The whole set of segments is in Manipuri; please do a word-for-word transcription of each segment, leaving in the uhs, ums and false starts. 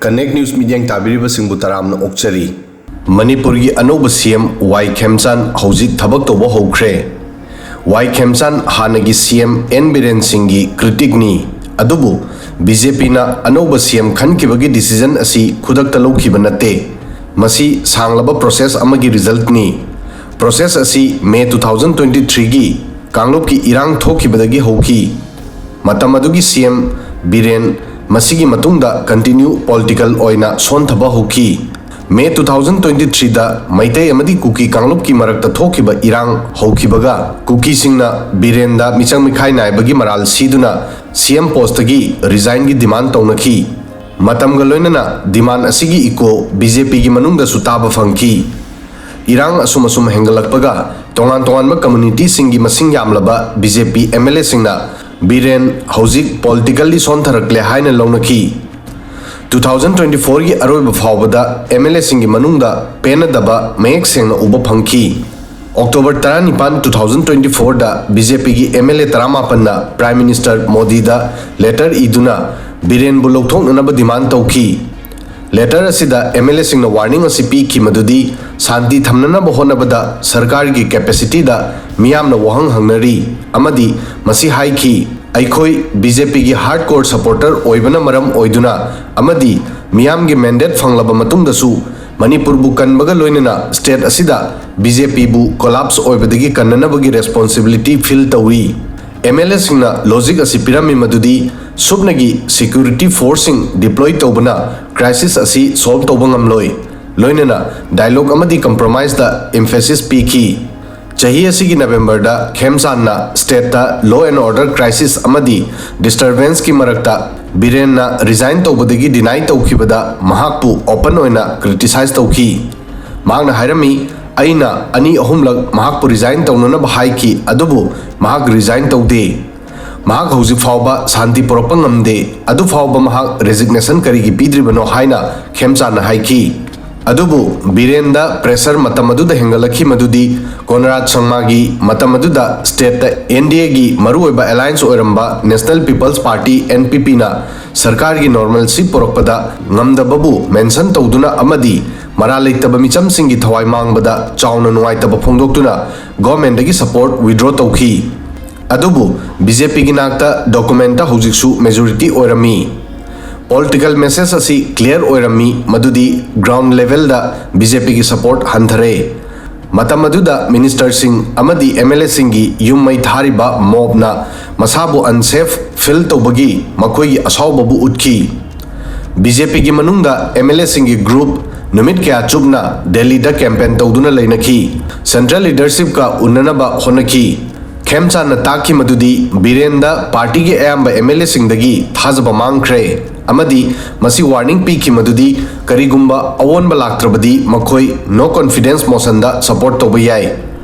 Connect News ꯃꯤꯠꯌꯦꯡ ꯇꯥꯕꯤꯔꯤꯕꯁꯤꯡꯕꯨ ꯇꯔꯥꯝꯅ ꯑꯣꯛꯆꯔꯤ꯫ ꯃꯅꯤꯄꯨꯔꯒꯤ ꯑꯅꯧꯕ ꯁꯤ ꯑꯦꯝ ꯋꯥꯏ ꯈꯦꯝꯆꯥꯟ ꯍꯧꯖꯤꯛ ꯊꯕꯛ ꯇꯧꯕ ꯍꯧꯈ꯭ꯔꯦ꯫ ꯋꯥꯏ ꯈꯦꯝꯆꯥꯟ ꯍꯥꯟꯅꯒꯤ ꯁꯤ ꯑꯦꯝ ꯑꯦꯟ ꯕꯤꯔꯦꯟ ꯁꯤꯡꯒꯤ ꯀ꯭ꯔꯤꯇꯤꯛꯅꯤ꯫ ꯑꯗꯨꯕꯨ ꯕꯤ ꯖꯦ ꯄꯤꯅ ꯑꯅꯧꯕ ꯁꯤ ꯑꯦꯝ ꯈꯟꯈꯤꯕꯒꯤ ꯗꯤꯁꯤꯖꯟ ꯑꯁꯤ ꯈꯨꯗꯛꯇ ꯂꯧꯈꯤꯕ ꯅꯠꯇꯦ꯫ ꯃꯁꯤ ꯁꯥꯡꯂꯕ ꯄ꯭ꯔꯣꯁꯦꯁ ꯑꯃꯒꯤ ꯔꯤꯖꯜꯠꯅꯤ꯫ ꯄ꯭ꯔꯣꯁꯦꯁ ꯑꯁꯤ ꯃꯦ ꯇꯨ ꯊꯥꯎꯖꯟ ꯇ꯭ꯋꯦꯟꯇꯤ ꯊ꯭ꯔꯤꯒꯤ ꯀꯥꯡꯂꯨꯞꯀꯤ ꯏꯔꯥꯡ ꯊꯣꯛꯈꯤꯕꯗꯒꯤ ꯍꯧꯈꯤ꯫ ꯃꯇꯝ ꯑꯗꯨꯒꯤ ꯁꯤ ꯑꯦꯝ ꯕꯤꯔꯦꯟ ꯃꯁꯤꯒꯤ ꯃꯇꯨꯡꯗ ꯀꯟꯇꯤꯅ꯭ꯌꯨ ꯄꯣꯂꯤꯇꯤꯀꯦꯜ ꯑꯣꯏꯅ ꯁꯣꯟꯊꯕ ꯍꯧꯈꯤ꯫ ꯃꯦ ꯇꯨ ꯊꯥꯎꯖꯟ ꯇ꯭ꯋꯦꯟꯇꯤ ꯊ꯭ꯔꯤꯗ ꯃꯩꯇꯩ ꯑꯃꯗꯤ ꯀꯨꯀꯤ ꯀꯥꯡꯂꯨꯞꯀꯤ ꯃꯔꯛꯇ ꯊꯣꯛꯈꯤꯕ ꯏꯔꯥꯡ ꯍꯧꯈꯤꯕꯒ ꯀꯨꯀꯤꯁꯤꯡꯅ ꯕꯤꯔꯦꯟꯗ ꯃꯤꯆꯪ ꯃꯤꯈꯥꯏ ꯅꯥꯏꯕꯒꯤ ꯃꯔꯥꯜ ꯁꯤꯗꯨꯅ ꯁꯤ ꯑꯦꯝ ꯄꯣꯁꯇꯒꯤ ꯔꯤꯖꯥꯏꯟꯒꯤ ꯗꯤꯃꯥꯟ ꯇꯧꯅꯈꯤ꯫ ꯃꯇꯝꯒ ꯂꯣꯏꯅꯅ ꯗꯤꯃꯥꯟ ꯑꯁꯤꯒꯤ ꯏꯀꯣ ꯕꯤ ꯖꯦ ꯄꯤꯒꯤ ꯃꯅꯨꯡꯗꯁꯨ ꯇꯥꯕ ꯐꯪꯈꯤ꯫ ꯏꯔꯥꯡ ꯑꯁꯨꯝ ꯑꯁꯨꯝ ꯍꯦꯟꯒꯠꯂꯛꯄꯒ ꯇꯣꯉꯥꯟ ꯇꯣꯉꯥꯟꯕ ꯀꯝꯃ꯭ꯌꯨꯅꯤꯇꯤꯁꯤꯡꯒꯤ ꯃꯁꯤꯡ ꯌꯥꯝꯂꯕ B J P M L ꯑꯦꯁꯤꯡꯅ ꯕꯤꯔꯦꯟ ꯍꯧꯖꯤꯛ ꯄꯣꯂꯤꯇꯤꯀꯦꯜꯂꯤ ꯁꯣꯟꯊꯔꯛꯂꯦ ꯍꯥꯏꯅ ꯂꯧꯅꯈꯤ꯫ ꯇꯨ ꯊꯥꯎꯖꯟ ꯇ꯭ꯋꯦꯟꯇꯤ ꯐꯣꯔꯒꯤ ꯑꯔꯣꯏꯕ ꯐꯥꯎꯕꯗ ꯑꯦꯝ ꯑꯦꯜ ꯑꯦꯁꯤꯡꯒꯤ ꯃꯅꯨꯡꯗ ꯄꯦꯟꯅꯗꯕ ꯃꯌꯦꯛ ꯁꯦꯡꯅ ꯎꯕ ꯐꯪꯈꯤ꯫ ꯑꯣꯛꯇꯣꯕꯔ ꯇꯔꯥꯅꯤꯄꯥꯟ, ꯇꯨ ꯊꯥꯎꯖꯟ ꯇ꯭ꯋꯦꯟꯇꯤ ꯐꯣꯔꯗ ꯕꯤ ꯖꯦ ꯄꯤꯒꯤ ꯑꯦꯝ ꯑꯦꯜ ꯑꯦ ꯇꯔꯥꯃꯥꯄꯟꯅ ꯄ꯭ꯔꯥꯏꯝ ꯃꯤꯅꯤꯁꯇꯔ ꯃꯣꯗꯤꯗ ꯂꯦꯇꯔ ꯏꯗꯨꯅ ꯕꯤꯔꯦꯟꯕꯨ ꯂꯧꯊꯣꯛꯅꯅꯕ ꯗꯤꯃꯥꯟ ꯇꯧꯈꯤ꯫ ꯂꯦꯇꯔ ꯑꯁꯤꯗ ꯑꯦꯝ ꯑꯦꯜ ꯑꯦꯁꯤꯡꯅ ꯋꯥꯔꯅꯤꯡ ꯑꯁꯤ ꯄꯤꯈꯤ, ꯃꯗꯨꯗꯤ ꯁꯥꯟꯇꯤ ꯊꯝꯅꯅꯕ ꯍꯣꯠꯅꯕꯗ ꯁꯔꯀꯥꯔꯒꯤ ꯀꯦꯄꯦꯁꯤꯇꯤꯗ ꯃꯤꯌꯥꯝꯅ ꯋꯥꯍꯪ ꯍꯪꯅꯔꯤ ꯑꯃꯗꯤ ꯃꯁꯤ ꯍꯥꯏꯈꯤ, "ꯑꯩꯈꯣꯏ ꯕꯤ ꯖꯦ ꯄꯤꯒꯤ ꯍꯥꯔꯗ ꯀꯣꯔ ꯁꯄꯣꯔꯇꯔ ꯑꯣꯏꯕꯅ ꯃꯔꯝ ꯑꯣꯏꯗꯨꯅ ꯑꯃꯗꯤ ꯃꯤꯌꯥꯝꯒꯤ ꯃꯦꯟꯗꯦꯠ ꯐꯪꯂꯕ ꯃꯇꯨꯡꯗꯁꯨ ꯃꯅꯤꯄꯨꯔꯕꯨ ꯀꯟꯕꯒ ꯂꯣꯏꯅꯅ ꯁ꯭ꯇꯦꯠ ꯑꯁꯤꯗ ꯕꯤ ꯖꯦ ꯄꯤꯕꯨ ꯀꯣꯂꯥꯞꯁ ꯑꯣꯏꯕꯗꯒꯤ ꯀꯟꯅꯅꯕꯒꯤ ꯔꯦꯁꯄꯣꯟꯁꯤꯕꯤꯂꯤꯇꯤ ꯐꯤꯜ ꯇꯧꯏ꯫ ꯑꯦꯝ ꯑꯦꯜ ꯑꯦꯁꯤꯡꯅ ꯂꯣꯖꯤꯛ ꯑꯁꯤ ꯄꯤꯔꯝꯃꯤ, ꯃꯗꯨꯗꯤ ꯁꯨꯞꯅꯒꯤ ꯁꯦꯀ꯭ꯌꯨꯔꯤꯇꯤ ꯐꯣꯔꯁꯁꯤꯡ ꯗꯤꯄ꯭ꯂꯣꯏ ꯇꯧꯕꯅ ꯀ꯭ꯔꯥꯏꯁꯤꯁ ꯑꯁꯤ ꯁꯣꯜꯕ ꯇꯧꯕ ꯉꯝꯂꯣꯏ, ꯂꯣꯏꯅꯅ ꯗꯥꯏꯂꯣꯒ ꯑꯃꯗꯤ ꯀꯝꯄ꯭ꯔꯣꯃꯥꯏꯁꯇ ꯏꯝꯐꯦꯁꯤꯁ ꯄꯤꯈꯤ꯫ ꯆꯍꯤ ꯑꯁꯤꯒꯤ ꯅꯕꯦꯝꯕꯔꯗ ꯈꯦꯝꯆꯥꯟꯅ ꯁ꯭ꯇꯦꯠꯇ ꯂꯣ ꯑꯦꯟ ꯑꯣꯔꯗꯔ ꯀ꯭ꯔꯥꯏꯁꯤꯁ ꯑꯃꯗꯤ ꯗꯤꯁꯇꯔꯕꯦꯟꯁꯀꯤ ꯃꯔꯛꯇ ꯕꯤꯔꯦꯟꯅ ꯔꯤꯖꯥꯏꯟ ꯇꯧꯕꯗꯒꯤ ꯗꯤꯅꯥꯏ ꯇꯧꯈꯤꯕꯗ ꯃꯍꯥꯛꯄꯨ ꯑꯣꯄꯟ ꯑꯣꯏꯅ ꯀ꯭ꯔꯤꯇꯤꯁꯥꯏꯖ ꯇꯧꯈꯤ꯫ ꯃꯍꯥꯛꯅ ꯍꯥꯏꯔꯝꯃꯤ, "ꯑꯩꯅ ꯑꯅꯤ ꯑꯍꯨꯝꯂꯛ ꯃꯍꯥꯛꯄꯨ ꯔꯤꯖꯥꯏꯟ ꯇꯧꯅꯅꯕ ꯍꯥꯏꯈꯤ, ꯑꯗꯨꯕꯨ ꯃꯍꯥꯛ ꯔꯤꯖꯥꯏꯟ ꯇꯧꯗꯦ꯫ ꯃꯍꯥꯛ ꯍꯧꯖꯤꯛ ꯐꯥꯎꯕ ꯁꯥꯟꯇꯤ ꯄꯨꯔꯛꯄ ꯉꯝꯗꯦ꯫ ꯑꯗꯨ ꯐꯥꯎꯕ ꯃꯍꯥꯛ ꯔꯦꯖꯤꯒꯅꯦꯁꯟ ꯀꯔꯤꯒꯤ ꯄꯤꯗ꯭ꯔꯤꯕꯅꯣ?" ꯍꯥꯏꯅ ꯈꯦꯝꯆꯥꯟꯅ ꯍꯥꯏꯈꯤ꯫ ꯑꯗꯨꯕꯨ ꯕꯤꯔꯦꯟꯗ pressure ꯃꯇꯝ ꯑꯗꯨꯗ ꯍꯦꯟꯒꯠꯂꯛꯈꯤ, ꯃꯗꯨꯗꯤ ꯀꯣꯟꯔꯥꯗ ꯁꯪꯃꯥꯒꯤ ꯃꯇꯝ ꯑꯗꯨꯗ stateꯇ N D Aꯒꯤ ꯃꯔꯨꯑꯣꯏꯕ alliance ꯑꯣꯏꯔꯝꯕ National People's Party, N P Pꯅ ꯁꯔꯀꯥꯔꯒꯤ normalcy ꯄꯨꯔꯛꯄꯗ ꯉꯝꯗꯕꯕꯨ mention ꯇꯧꯗꯨꯅ ꯑꯃꯗꯤ ꯃꯔꯥꯜ ꯂꯩꯇꯕ ꯃꯤꯆꯝꯁꯤꯡꯒꯤ ꯊꯋꯥꯏ ꯃꯥꯡꯕꯗ ꯆꯥꯎꯅ ꯅꯨꯡꯉꯥꯏꯇꯕ ꯐꯣꯡꯗꯣꯛꯇꯨꯅ governmentꯇꯒꯤ support withdraw ꯇꯧꯈꯤ꯫ ꯑꯗꯨꯕꯨ B J Pꯒꯤ ꯅꯥꯛꯇ documentꯇ ꯍꯧꯖꯤꯛꯁꯨ majority ꯑꯣꯏꯔꯝꯃꯤ꯫ Political message ꯑꯁꯤ clear ꯑꯣꯏꯔꯝꯃꯤ, ꯃꯗꯨꯗꯤ ground levelꯗ B J Pꯒꯤ support ꯍꯟꯊꯔꯦ꯫ ꯃꯇꯝ ꯑꯗꯨꯗ ministerꯁꯤꯡ ꯑꯃꯗꯤ M L Aꯁꯤꯡꯒꯤ ꯌꯨꯝ ꯃꯩ ꯊꯥꯔꯤꯕ mobꯅ ꯃꯁꯥꯕꯨ unsafe feel ꯇꯧꯕꯒꯤ ꯃꯈꯣꯏꯒꯤ ꯑꯁꯥꯎꯕꯕꯨ ꯎꯠꯈꯤ꯫ B J Pꯒꯤ ꯃꯅꯨꯡꯗ M L Aꯁꯤꯡꯒꯤ group ꯅꯨꯃꯤꯠ ꯀꯌꯥ ꯆꯨꯞꯅ ꯗꯦꯜꯂꯤꯗ campaign ꯇꯧꯗꯨꯅ ꯂꯩꯅꯈꯤ꯫ Central leadershipꯀ ꯎꯅꯅꯕ ꯍꯣꯠꯅꯈꯤ꯫ ꯈꯦꯝꯆꯥꯟꯅ ꯇꯥꯛꯈꯤ ꯃꯗꯨꯗꯤ ꯕꯤꯔꯦꯟꯗ partyꯒꯤ ꯑꯌꯥꯝꯕ M L Aꯁꯤꯡꯗꯒꯤ ꯊꯥꯖꯕ ꯃꯥꯡꯈ꯭ꯔꯦ ꯑꯃꯗꯤ ꯃꯁꯤ warning ꯄꯤꯈꯤ ꯃꯗꯨꯗꯤ ꯀꯔꯤꯒꯨꯝꯕ ꯑꯑꯣꯟꯕ ꯂꯥꯛꯇ꯭ꯔꯕꯗꯤ ꯃꯈꯣꯏ no confidence motionꯗ support ꯇꯧꯕ ꯌꯥꯏ꯫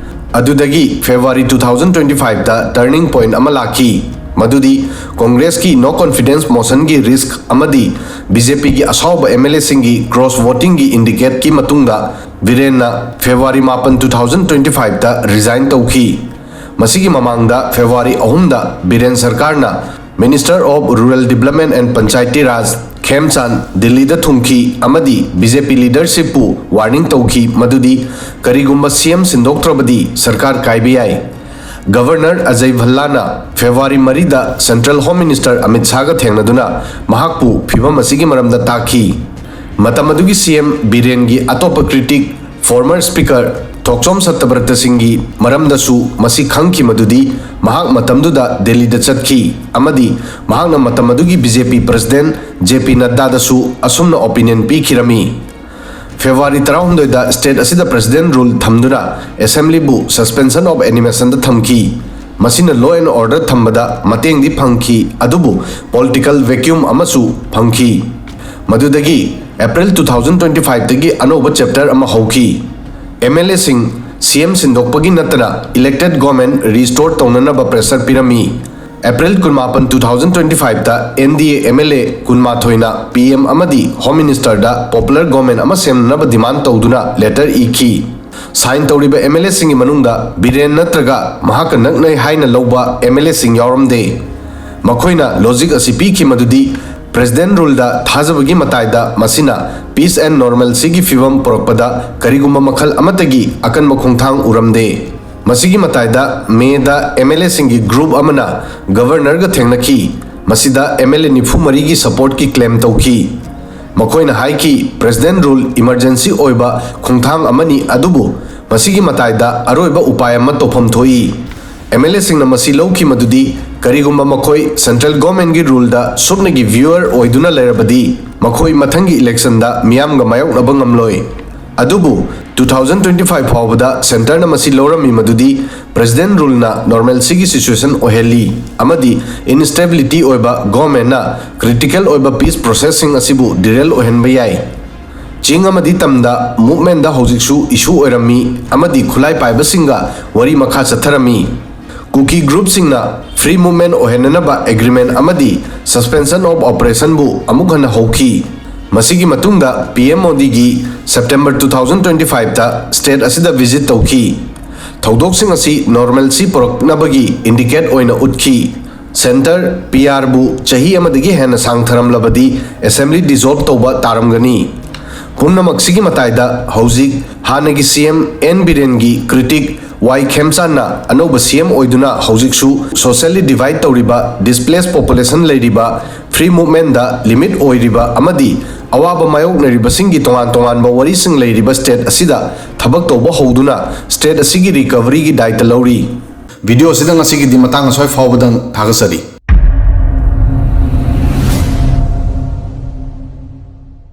ꯑꯗꯨꯗꯒꯤ February two thousand twenty fiveꯇ turning point ꯑꯃ ꯂꯥꯛꯈꯤ, ꯃꯗꯨꯗꯤ Congressꯀꯤ no confidence motionꯒꯤ risk ꯑꯃꯗꯤ B J Pꯒꯤ ꯑꯁꯥꯎꯕ M L Aꯁꯤꯡꯒꯤ cross votingꯒꯤ indicateꯀꯤ ꯃꯇꯨꯡꯗ ꯕꯤꯔꯦꯟꯅ February ꯃꯥꯄꯟ, two thousand twenty fiveꯇ resign ꯇꯧꯈꯤ꯫ ꯃꯁꯤꯒꯤ ꯃꯃꯥꯡꯗ February ꯑꯍꯨꯝꯗ ꯕꯤꯔꯦꯟ ꯁꯔꯀꯥꯔꯅ Minister of Rural Development and Panchayati Raj ꯈꯦꯝꯆꯥꯟ ꯗꯤꯜꯂꯤꯗ ꯊꯨꯡꯈꯤ ꯑꯃꯗꯤ B J P leadershipꯄꯨ warning ꯇꯧꯈꯤ ꯃꯗꯨꯗꯤ ꯀꯔꯤꯒꯨꯝꯕ C M ꯁꯤꯟꯗꯣꯛꯇ꯭ꯔꯕꯗꯤ ꯁꯔꯀꯥꯔ ꯀꯥꯏꯕ ꯌꯥꯏ꯫ Governor ꯑꯖꯌ ꯚꯜꯂꯥꯅ February ꯃꯔꯤꯗ Central Home Minister ꯑꯃꯤꯠ ꯁꯥꯍꯒ ꯊꯦꯡꯅꯗꯨꯅ ꯃꯍꯥꯛꯄꯨ ꯐꯤꯚꯝ ꯑꯁꯤꯒꯤ ꯃꯔꯝꯗ ꯇꯥꯛꯈꯤ꯫ ꯃꯇꯝ ꯑꯗꯨꯒꯤ C M ꯕꯤꯔꯦꯟꯒꯤ ꯑꯇꯣꯞꯄ critic former speaker ꯊꯣꯛꯆꯣꯝ ꯁꯠꯇꯕ꯭ꯔꯇ ꯁꯤꯡꯒꯤ ꯃꯔꯝꯗꯁꯨ ꯃꯁꯤ ꯈꯪꯈꯤ ꯃꯗꯨꯗꯤ ꯃꯍꯥꯛ ꯃꯇꯝꯗꯨꯗ ꯗꯦꯜꯂꯤꯗ ꯆꯠꯈꯤ ꯑꯃꯗꯤ ꯃꯍꯥꯛꯅ ꯃꯇꯝ ꯑꯗꯨꯒꯤ B J P president J P ꯅꯗ꯭ꯗꯥꯗꯁꯨ ꯑꯁꯨꯝꯅ opinion ꯄꯤꯈꯤꯔꯝꯃꯤ꯫ February ꯇꯔꯥꯍꯨꯝꯗꯣꯏꯗ state ꯑꯁꯤꯗ president rule ꯊꯝꯗꯨꯅ assemblyꯕꯨ suspension of animationꯗ ꯊꯝꯈꯤ꯫ ꯃꯁꯤꯅ law and order ꯊꯝꯕꯗ ꯃꯇꯦꯡꯗꯤ ꯐꯪꯈꯤ, ꯑꯗꯨꯕꯨ political vacuum ꯑꯃꯁꯨ ꯐꯪꯈꯤ꯫ ꯃꯗꯨꯗꯒꯤ April two thousand twenty fiveꯇꯒꯤ ꯑꯅꯧꯕ chapter ꯑꯃ ꯍꯧꯈꯤ꯫ M L Aꯁꯤꯡ C M ꯁꯤꯟꯗꯣꯛꯄꯒꯤ ꯅꯠꯇꯅ elected government restore ꯇꯧꯅꯅꯕ pressure ꯄꯤꯔꯝꯃꯤ꯫ ꯑꯦꯄ꯭ꯔꯤꯜ ꯀꯨꯟꯃꯥꯄꯟ, two thousand twenty five ꯇ N D A M L A ꯀꯨꯟꯃꯥꯊꯣꯏꯅ P M ꯑꯃꯗꯤ Home Minister ꯗ popular government ꯑꯃ ꯁꯦꯝꯅꯅꯕ demand ꯇꯧꯗꯨꯅ letter ꯏꯈꯤ꯫ Sign ꯇꯧꯔꯤꯕ M L A ꯁꯤꯡꯒꯤ ꯃꯅꯨꯡꯗ ꯕꯤꯔꯦꯟ ꯅꯠꯇ꯭ꯔꯒ ꯃꯍꯥꯛꯀ ꯅꯛꯅꯩ ꯍꯥꯏꯅ ꯂꯧꯕ M L A ꯁꯤꯡ ꯌꯥꯎꯔꯝꯗꯦ꯫ ꯃꯈꯣꯏꯅ logic ꯑꯁꯤ ꯄꯤꯈꯤ ꯃꯗꯨꯗꯤ President Rule ꯗ ꯊꯥꯖꯕꯒꯤ ꯃꯇꯥꯏꯗ ꯃꯁꯤꯅ peace and normalcy ꯒꯤ ꯐꯤꯚꯝ ꯄꯨꯔꯛꯄꯗ ꯀꯔꯤꯒꯨꯝꯕ ꯃꯈꯜ ꯑꯃꯠꯇꯒꯤ ꯑꯀꯟꯕ ꯈꯣꯡꯊꯥꯡ ꯎꯔꯝꯗꯦ꯫ ꯃꯁꯤꯒꯤ ꯃꯇꯥꯏꯗ May the M L A ꯁꯤꯡꯒꯤ group ꯑꯃꯅ Governor ꯒ ꯊꯦꯡꯅꯈꯤ꯫ ꯃꯁꯤꯗ M L A ꯅꯤꯐꯨ ꯃꯔꯤꯒꯤ support ꯀꯤ claim ꯇꯧꯈꯤ꯫ ꯃꯈꯣꯏꯅ ꯍꯥꯏꯈꯤ, President Rule emergency ꯑꯣꯏꯕ ꯈꯣꯡꯊꯥꯡ ꯑꯃꯅꯤ, ꯑꯗꯨꯕꯨ ꯃꯁꯤꯒꯤ ꯃꯇꯥꯏꯗ ꯑꯔꯣꯏꯕ ꯎꯄꯥꯏ ꯑꯃ ꯇꯧꯐꯝ ꯊꯣꯛꯏ꯫ M L A ꯁꯤꯡꯅ ꯃꯁꯤ ꯂꯧꯈꯤ ꯃꯗꯨꯗꯤ ꯀꯔꯤꯒꯨꯝꯕ ꯃꯈꯣꯏ central government ꯒꯤ rule ꯗ ꯁꯨꯞꯅꯒꯤ viewer ꯑꯣꯏꯗꯨꯅ ꯂꯩꯔꯕꯗꯤ, ꯃꯈꯣꯏ ꯃꯊꯪꯒꯤ election ꯗ ꯃꯤꯌꯥꯝꯒ ꯃꯥꯌꯣꯛꯅꯕ ꯉꯝꯂꯣꯏ꯫ ꯑꯗꯨꯕꯨ two thousand twenty five ꯐꯥꯎꯕꯗ centre ꯅ ꯃꯁꯤ ꯂꯧꯔꯝꯃꯤ ꯃꯗꯨꯗꯤ President Rule ꯅ normalcy ꯒꯤ situation ꯑꯣꯏꯍꯜꯂꯤ ꯑꯃꯗꯤ instability ꯑꯣꯏꯕ government ꯅ critical ꯑꯣꯏꯕ peace process ꯁꯤꯡ ꯑꯁꯤꯕꯨ derail ꯑꯣꯏꯍꯟꯕ ꯌꯥꯏ꯫ ꯆꯤꯡ ꯑꯃꯗꯤ ꯇꯝꯗ movement ꯗ ꯍꯧꯖꯤꯛꯁꯨ issue ꯑꯣꯏꯔꯝꯃꯤ ꯑꯃꯗꯤ ꯈꯨꯠꯂꯥꯏ ꯄꯥꯏꯕꯁꯤꯡꯒ ꯋꯥꯔꯤ ꯃꯈꯥ ꯆꯠꯊꯔꯝꯃꯤ꯫ ꯀꯨꯀꯤ group ꯁꯤꯡꯅ free movement ꯑꯣꯏꯍꯟꯅꯅꯕ agreement ꯑꯃꯗꯤ suspension of operation ꯕꯨ ꯑꯃꯨꯛ ꯍꯟꯅ ꯍꯧꯈꯤ꯫ ꯃꯁꯤꯒꯤ ꯃꯇꯨꯡꯗ P M ꯃꯣꯗꯤꯒꯤ September two thousand twenty five ꯇ state ꯑꯁꯤꯗ visit ꯇꯧꯈꯤ꯫ ꯊꯧꯗꯣꯛꯁꯤꯡ ꯑꯁꯤ normalcy ꯄꯨꯔꯛꯅꯕꯒꯤ indicate ꯑꯣꯏꯅ ꯎꯠꯈꯤ꯫ Centre P R ꯕꯨ ꯆꯍꯤ ꯑꯃꯗꯒꯤ ꯍꯦꯟꯅ ꯁꯥꯡꯊꯔꯝꯂꯕꯗꯤ assembly dissolve ꯇꯧꯕ ꯇꯥꯔꯝꯒꯅꯤ꯫ ꯄꯨꯝꯅꯃꯛꯁꯤꯒꯤ ꯃꯇꯥꯏꯗ ꯍꯧꯖꯤꯛ ꯍꯥꯟꯅꯒꯤ C M N ꯕꯤꯔꯦꯟꯒꯤ critic Y ꯈꯦꯝꯆꯥꯟꯅ ꯑꯅꯧꯕ C M ꯑꯣꯏꯗꯨꯅ ꯍꯧꯖꯤꯛꯁꯨ socially divide ꯇꯧꯔꯤꯕ, displaced population ꯂꯩꯔꯤꯕ, free movement ꯗ limit ꯑꯣꯏꯔꯤꯕ ꯑꯃꯗꯤ ꯑꯋꯥꯕ ꯃꯥꯌꯣꯛꯅꯔꯤꯕꯁꯤꯡꯒꯤ ꯇꯣꯉꯥꯟ ꯇꯣꯉꯥꯟꯕ ꯋꯥꯔꯤꯁꯤꯡ ꯂꯩꯔꯤꯕ state ꯑꯁꯤꯗ ꯊꯕꯛ ꯇꯧꯕ ꯍꯧꯗꯨꯅ state ꯑꯁꯤꯒꯤ recovery ꯒꯤ ꯗꯥꯏꯇ ꯂꯧꯔꯤ꯫ Video ꯑꯁꯤꯗ ꯉꯁꯤꯒꯤꯗꯤ ꯃꯇꯥꯡ ꯑꯁ꯭ꯋꯥꯏ ꯐꯥꯎꯕꯗꯪ ꯊꯥꯒꯠꯆꯔꯤ꯫